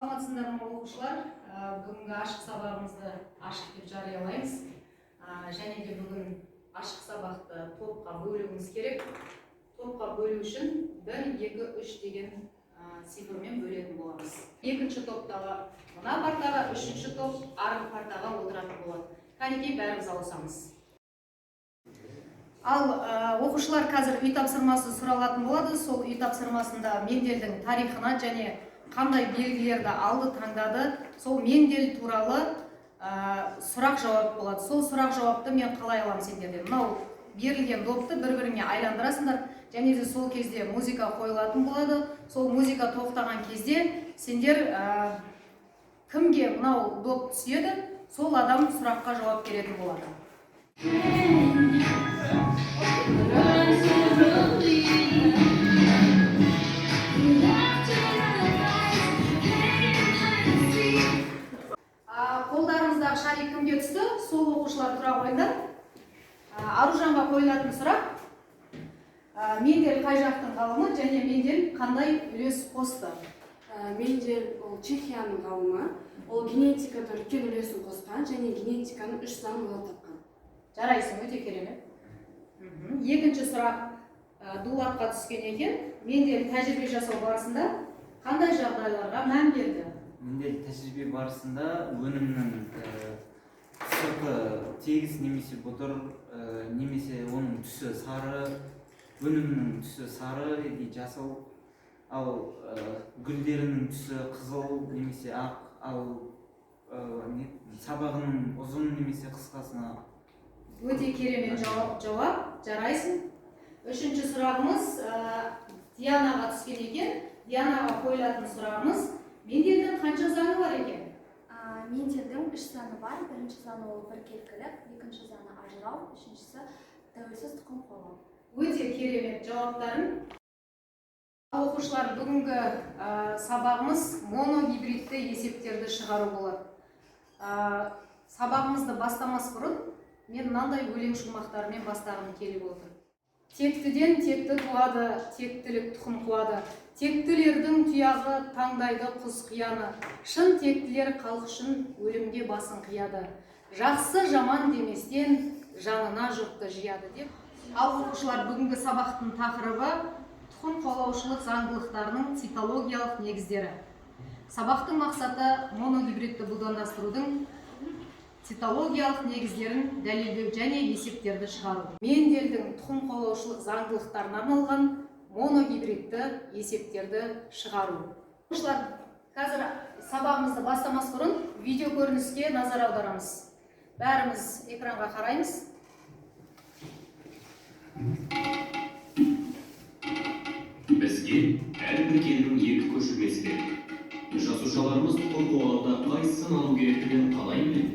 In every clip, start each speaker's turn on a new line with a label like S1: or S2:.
S1: Саламатсыңдар ма, оқушылар? Бүгінгі ашық сабағымызды ашық деп жариялаймыз. Және де бүгін ашық сабақты топқа бөлуіміз керек. Топқа бөлу үшін 1, 2, 3 деген цифрмен бөлетін боламыз. Екінші топтағы мына партаға, үшінші топ арғы партаға отыратын болады. Кәнекей, бәріміз ауысамыз. Ал оқушылар, қазір үй тапсырмасы сұралатын болады. Сол үй тапсырмасында Менделдің тарихына және қандай белгілерді алды, таңдады, сол Мендель туралы сұрақ жауап болады. Сол сұрақ жауапты мен қалай аламын сендерден? Мынау берілген допты бір-біріңе айландырасыңдар, және де сол кезде музыка қойылатын болады. Сол музыка тоқтаған кезде сендер кімге мынау доп түседі, сол адам сұраққа жауап беретін болады. Қолдарыңыздағы шарик кімге түсті, сол оқушылар тұра қойыңдар. Аружанға қойылатын сұрақ: Мендель қай жақтың ғалымы және Мендель қандай үлес қосты?
S2: Мендель ол Чехияның ғалымы, ол генетикада үлкен үлесін қосқан және генетиканың үш заңын ойлап тапқан.
S1: Жарайсың, өте керемет. Екінші сұрақ Дулатқа түскен екен. Мендель тәжірибе жасау барысында қандай жағдайларға мән берді?
S3: Мендель тәжірибе барысында өнімнің сырты тегіс немесе бұдыр, немесе оның түсі сары, өнімнің түсі сары или жасыл, ал гүлдерінің түсі қызыл немесе ақ, ал не, сабағының ұзын немесе қысқасына.
S1: Өте керемет жауап, жарайсың. Үшінші сұрағымыз Дианаға түскен екен. Дианаға қойылатын сұрағымыз: Менделдің қанша заңы бар екен?
S4: Менделдің үш заңы бар. Бірінші заңы ол біркелкілік, екінші заңы ажырау, үшіншісі тәуелсіз тұқым қуалау.
S1: Өте керемет жауаптарың. Оқушылар, бүгінгі сабағымыз моногибридті есептерді шығару болады. Сабағымызды бастамас бұрын мен мынандай өлең шумақтарымен бастағым келіп отыр. Тектіден текті туады, тектілік тұқым қуады. Тектілердің тұяғы таңдайды құс қияны. Шын тектілер халық үшін өлімге басын қияды. Жақсы жаман деместен жанына жұртты жияды деп. Ал оқушылар, бүгінгі сабақтың тақырыбы тұқым қуалаушылық заңдылықтарының цитологиялық негіздері. Сабақтың мақсаты моногибридті будандастырудың цитологиялық негіздерін дәлелдеу және есептерді шығару. Менделдің тұқым қуалаушылық заңдылықтарына арналған моногибридті есептерді шығару. Оқушылар, қазір сабағымызды бастамас бұрын видео көрініске назар аударамыз. Бәріміз экранға қараймыз.
S5: Бізге әрбір геннің екі көшірмесі керек. Жасушаларымыз тұқым қуалауда қайсысын алу керектігін қалай біледі?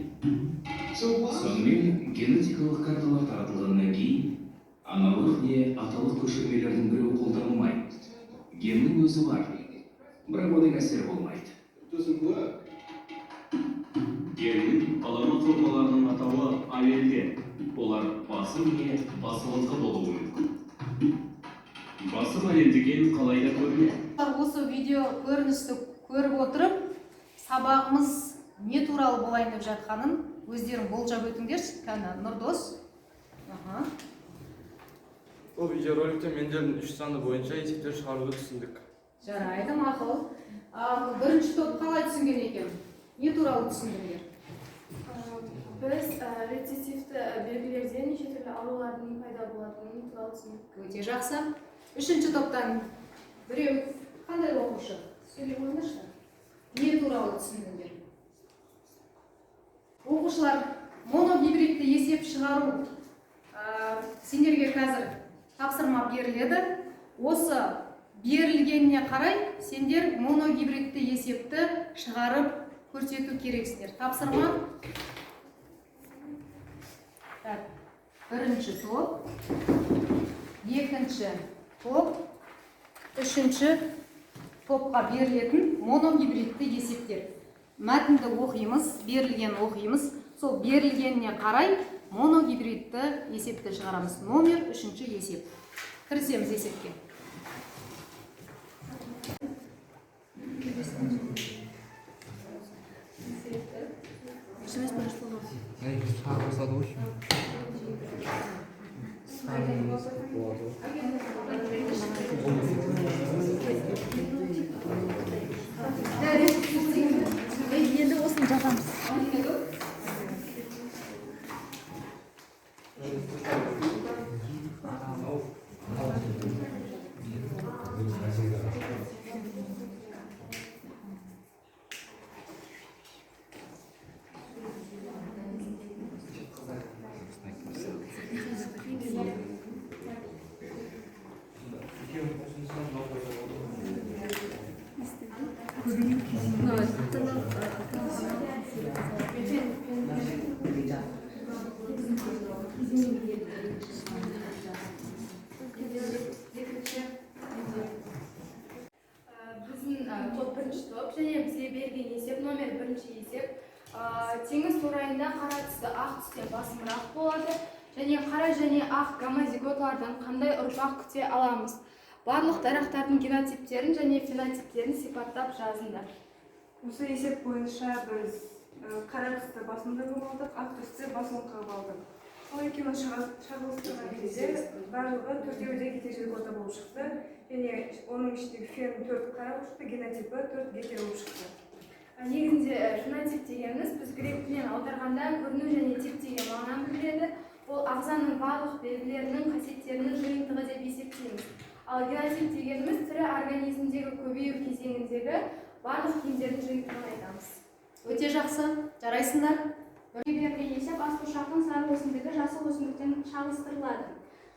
S6: Сонымен генетикалық карталар таратылғаннан кейін аналық не аталық көшірмелердің біреуі қолданылмайды. Геннің өзі бар, бірақ оның әсері болмайды.
S5: Геннің балама формаларының атауы аллельдер. Олар басым не басылыңқы болуы мүмкін. Басым аллельді ген қалай да көрінеді.
S1: Осы видео көріністі көріп отырып, сабағымыз не туралы болайын деп жатқанын өздерің болжап өтіңдерші. Кәні, Нұрдос.
S7: Бұл видеороликте Менделдің үш заңы бойынша есептер шығаруды түсіндік.
S1: Жарайды, мақұл. Ал бірінші топ қалай түсінген екен? Не туралы түсіндіңдер?
S8: Біз рецессивті белгілерден неше түрлі аурулардың пайда болатынын туралы түсіндік.
S1: Өте жақсы. Үшінші топтан біреу, қандай оқушы? Сөйлеп қойыңдаршы. Не туралы түсіндіңдер? Оқушылар, моногибридті есеп шығару, сендерге қазір тапсырма беріледі. Осы берілгеніне қарай сендер моногибридті есепті шығарып көрсету керексіңдер. Тапсырма. Так, бірінші топ, екінші топ, үшінші топқа берілетін моногибридті есептер. Мәтінді оқимыз, берілген оқимыз. Сол берілгеніне қарай моногибридті есепті шығарамыз. Номер үшінші есеп. Кірісеміз есепке.
S4: Енді осыны жазамыз.
S8: Біздің топ бірінші топ және бізге берілген есеп номер бірінші есеп. Теңіз торайында қара түсті ақ түстен басымырақ болады және қара және ақ гомозиготалардан қандай ұрпақ күте аламыз? Барлық дарақтардың генотиптерін және фенотиптерін сипаттап жазыңдар.
S9: Осы есеп бойынша біз қара түсті басымды қылып алдық, ақ түсті басымдық қылып алдық. Ол екеуін шағылыстырған кезде барлығы төртеуі де гетерозигота болып шықты. Және оның ішіндегі фен 4 қара болып шықты, генотипі 4 гетер болып шықты.
S8: Негізінде фенотип дегеніміз біз грек тілінен аударғанда көріну және тип деген мағынаны білдіреді. Ол ағзаның барлық белгілерінің, қасиеттерінің жиынтығы деп есептейміз. Ал генотип дегеніміз тірі организмдегі көбею кезеңіндегі барлық гендердің жиынтығын айтамыз.
S1: Өте жақсы, жарайсыңдар.
S4: Берілген есеп асқұшақтың сары өсімдігі жасыл өсімдіктен шағылыстырылады.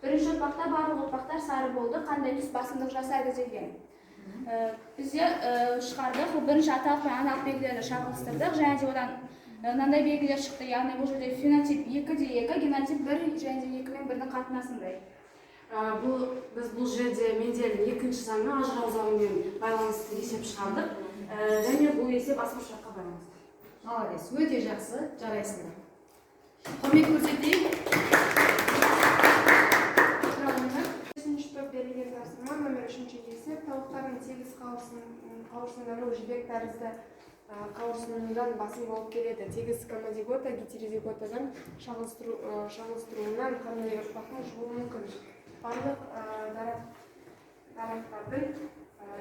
S4: Бірінші ұрпақта барлық ұрпақтар сары болды, қандай түс басымдық жасайды деген. Бізде шығардық, бірінші аталық пен аналық белгілерді шағылыстырдық, және де одан мынандай белгілер шықты, яғни бұл жерде фенотип 2-2, генотип 1 және де 2 мен 1-дің қатынасындай.
S2: Біз бұл жерде Менделдің екінші заңы ажырау заңымен байланысты есеп шығардық. Және бұл есеп асқұшаққа байланысты.
S1: Молодец, өте жақсы, жарайсыңдар. Құрмет көрсетейік.
S9: Үшінші топ берілген тапсырма номер үшінші есеп тауықтардың тегіс қауырсындану жібек тәрізді қауырсынудан басым болып келеді. Тегіс гомозигота гетерозиготадан шағылыстыруынан қандай ұрпақтың шығуы мүмкін? Барлық дарақтардың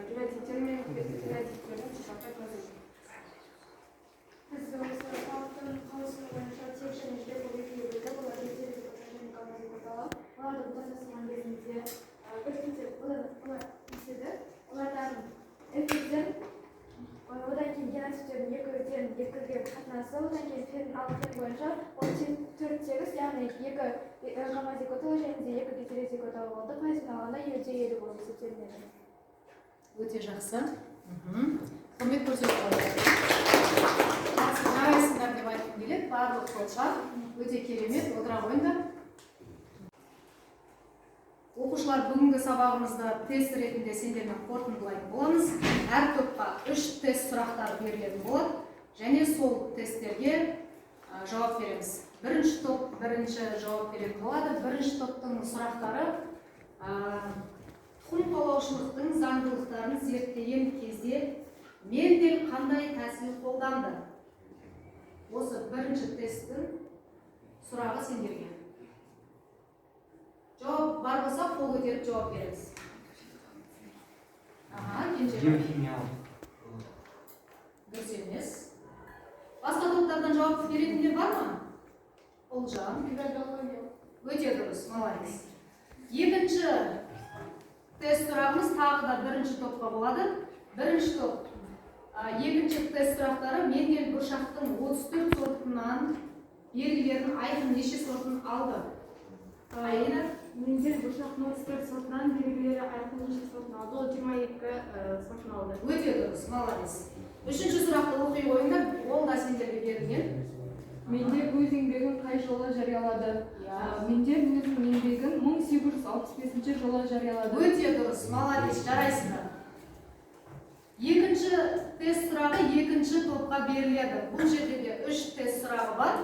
S9: генотиптері мен фенотиптерін сипаттап жазыңыз.
S8: Біз осы тауықтың қауырсыны бойынша тек және жібек болып екіге бөлдік. Олар гетерозигота және гомозиготалы. Оларды бұтақтастырған кезінде бір типтер олар өседі. Олардан эффекттер, одан кейін генотиптердің екіден екіге қатынасы, одан кейін фен ал фен бойынша ол 4 тегіс, яғни 2 гомозиготалы және де 2 гетерозиготалы болды. Пайызбен алғанда 50-50 болып есептелінеді.
S1: Өте жақсы. Құрмет көрсетіп қойыңыз. Жақсы, жарайсыңдар деп айтқым келеді. Барлық топқа өте керемет, отыра қойыңдар. Оқушылар, бүгінгі сабағымызды тест ретінде сендермен қорытындылайтын боламыз. Әр топқа 3 тест сұрақтары берілетін болады және сол тесттерге жауап береміз. Бірінші топ бірінші жауап беретін болады. Бірінші топтың сұрақтары тұқым қуалаушылықтың заңдылықтарын зерттеген кезде Мендель қандай тәсіл қолданды? Осы бірінші тесттің сұрағы сендерге. Жауап бар болса, қол көтеріп жауап береміз. Аха, Кенжебай.
S3: Геохимиялық.
S1: Дұрыс емес. Басқа топтардан жауап беретіндер бар ма? Ұлжан. Өте дұрыс, молодец. Екінші тест сұрағымыз тағы да бірінші топқа болады. Бірінші топ. Екінші тест сұрақтары Мендель бұршақтың 34 сортынан белгілерін айқын неше сортын алды? Айна?
S8: Мендель бұршақтың 34 сортынан белгілері айқын неше сортын алды? Ол 22 сортын алды.
S1: Өте дұрыс, молодец. Үшінші сұрақты оқи қойыңдар, ол да сендерге берілген.
S10: Мендель өз еңбегін қай жылы жариялады? Мендель өзінің еңбегін 1865 жылы жариялады.
S1: Өте дұрыс, молодец, жарайсыңдар. Екінші тест сұрағы екінші топқа беріледі. Бұл жерде де 3 тест сұрағы бар.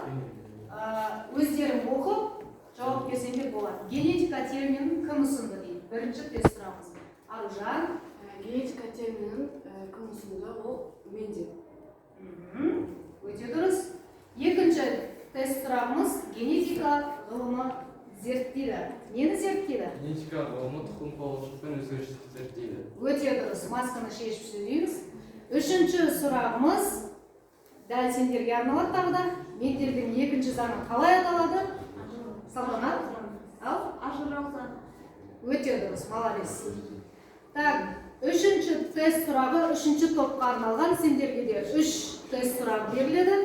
S1: Өздерің оқып, жауап берсеңдер болады. Генетика терминін кім ұсынды дейді. Бірінші тест сұрағымыз. Аружан.
S2: Генетика терминін кім ұсынды? Ол Мендель.
S1: Өте дұрыс. Екінші тест сұрағымыз: генетика ғылымы зерттейді. Нені зерттейді?
S7: Генетика ғылымы тұқым қуалаушылық пен өзгерістікті зерттейді.
S1: Өте дұрыс, масканы шешіп сөйлейміз. Үшінші сұрағымыз дәл сендерге арналады тағы да. Менделдің екінші заңы қалай аталады? Салтанат, ал?
S8: Ажырау заңы.
S1: Өте дұрыс, молодец. Так, үшінші тест сұрағы үшінші топқа арналған. Сендерге де үш тест сұрағы беріледі.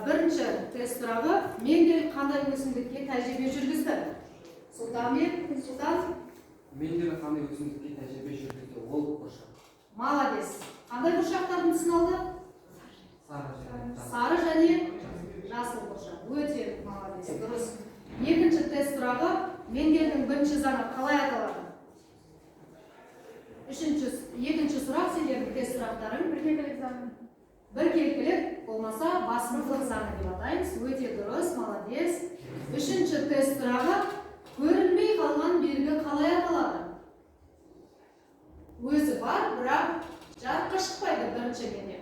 S1: Бірінші тест сұрағы: Мендель қандай өсімдікке тәжірибе жүргізді? Сұлтанбек, Сұлтан.
S7: Мендель қандай өсімдікке тәжірибе жүргізді? Ол бұршақ.
S1: Молодец. Қандай бұршақтардың түсін алды?
S7: Сары және
S1: Сары және жасыл бұршақ. Өте молодец, дұрыс. Екінші тест сұрағы: Мендельдің бірінші заңы қалай аталады? Үшінші, екінші сұрақ, сендердің тест сұрақтарың.
S8: Біркелкілік заңы.
S1: Біркелкілік болмаса басымдылық заңы деп атаймыз. Өте дұрыс, молодец. Үшінші тест сұрағы: көрінбей қалған белгі қалай аталады? Өзі бар, бірақ жарыққа шықпайды бірінші неде.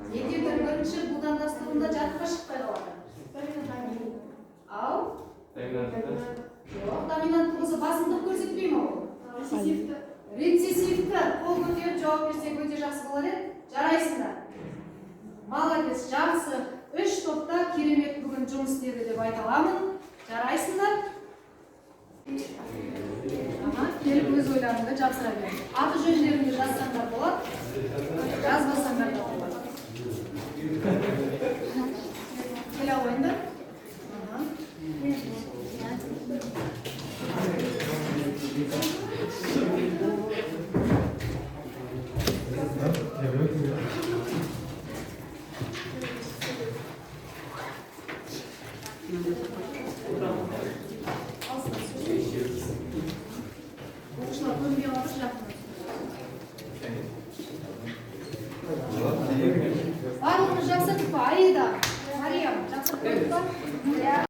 S1: Менделдің бірінші будандастыруында жарыққа шықпай қалады. Ал? Жоқ, доминантты болса, басымдық көрсетпей ме ол?
S8: Рецессивті.
S1: Рецессивті. Қол көтеріп жауап берсек, өте жақсы болар еді. Жарайсыңдар. Молодец, жақсы. Үш топта керемет бүгін жұмыс істеді деп айта аламын. Жарайсыңдар. Аха, келіп өз ойларыңды жапсыра бер. Аты жөндеріңді жазсаңдар болады, жазбасаңдар да болады. Келе қойыңдар. Аха. Алысына түсу. Оқушылар көрінбей қалса, жақындап. Барлығымыз жапсырдық па? Аида, Мариям, жапсырып қойдық па?